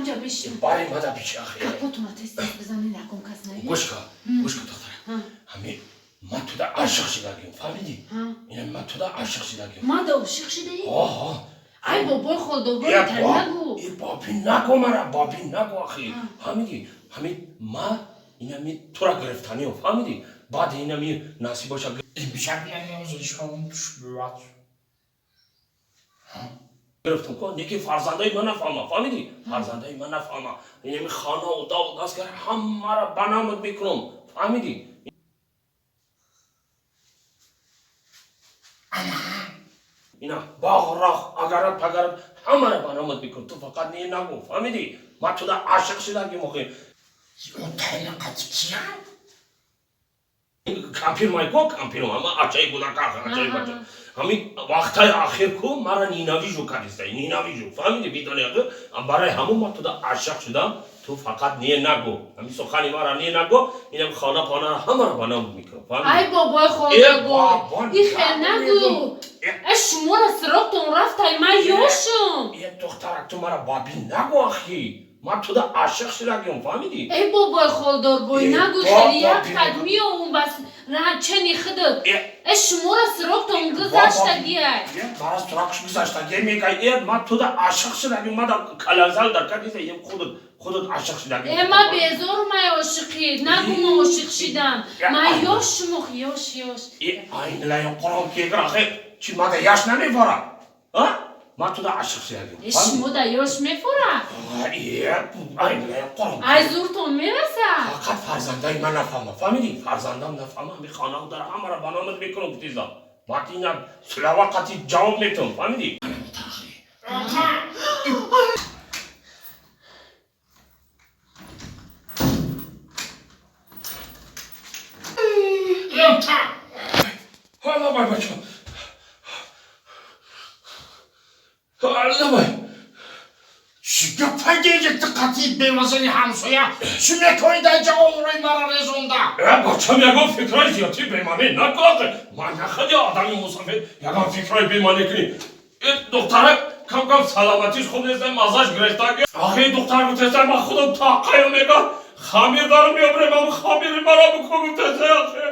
Ҳамҷа бишин. Бари мада бичи ахи. Капотуна тез тез бизанед, ягон кас наёяд. Гӯш ка, гӯш ка, духтара. Ҳами ман туда ошиқ шидагим, фаҳмидӣ? Ина ман туда ошиқ шидагим. Ман да ошиқ шидаӣ? Оҳо. Ай бобои холдорбои тар нагӯ. Э, боби нагӯ мара, боби нагӯ ахи. Фаҳмидӣ? Ҳами ман инами тура гирифтаниём, фаҳмидӣ? Баъди инами насиб боша. Имшаб намозишон шуд. Гирифтам ко, неки фарзандаи ман нафаҳма, фаҳмидӣ? Фарзандаи ман нафаҳма. Инами хона утоқ дастгар ҳамаро ба номат мекунам, фаҳмидӣ? Ина боғ, роҳ, агарат пагарат ҳамаро ба номат мекунам. Ту фақат не нагӯ, фаҳмидӣ? Ман туда ошиқ шидагим охи. Отайна қати кия? Кампир майко, кампирам, ҳама ачаи кӯдака, ачаи бача. Ҳамин вақтҳои ахир ку мара ненавижу кардистай, ненавижу, фаҳмидӣ? Бидони ахир, барои ҳамон ман туда ошиқ шудам. Ту фақат не нагӯ, ҳамин сухани мара не нагӯ. Инам хона понара ҳамаро ба номат мекунам, фаҳмидӣ? Ай бобои Э, холдорбой, бобо, и хел нагӯ. нагӯ. Э, шуморо сироқтон рафтай, ман ёшум. Э, духтарак, ту мара бобӣ нагӯ ахи. Ман туда ошиқ шудагим, фаҳмидӣ? Э, бобои холдорбой, Э, нагӯ бобо, хеле як бӣ қад нагӯ. меовум бас чени худат. Э, Э, шуморо сироқтон гузаштагиай. Э, мара сироқш гузаштагиай мегай. Э, ман туда ошиқ шудагим, ман да калазал дар кардиса, ем худат худат ошиқ шудагим. Э, ман безорум ай ошиқӣ. Нагӯ ман ошиқ шидам. Э, Ман ай. ёшумух, ёш, ёш. Э, айнилаи Қуръон кегир ахи, чи мада яш намефора? А? Ман туда ошиқ шудагим. Э, шумо да ёш мефора? Э, айнилаи Қуръон. Ай зуртон мераса? Фақат фарзандаи ман нафаҳма, фаҳмидӣ? Фарзандам нафаҳма, ҳами хонау дар ҳамаро ба номат мекунам, гуфтиза. Баъд ина сулава қати ҷавоб метавам, фаҳмидӣ? Ҳала бай бача. Ҳала бай. Чӣ гапай геҷа қати бевазани ҳамсоя? Чӣ мекунӣ дар ҷа обрӯи мара резонда? Э, бачам, ягон фикрои зиёдтӣ бемаъне накун ахи. Ман находи одами мусафир ягон фикрои бемаъне кунӣ. Э, духтарак кам-кам саломатиш хуб нест, маззаш гирифтаги. Ахи, духтар гуфтеса, ман худам тоқаю мега хамир даром меобрем, ам хамири маро бикун гуфтеса ахи.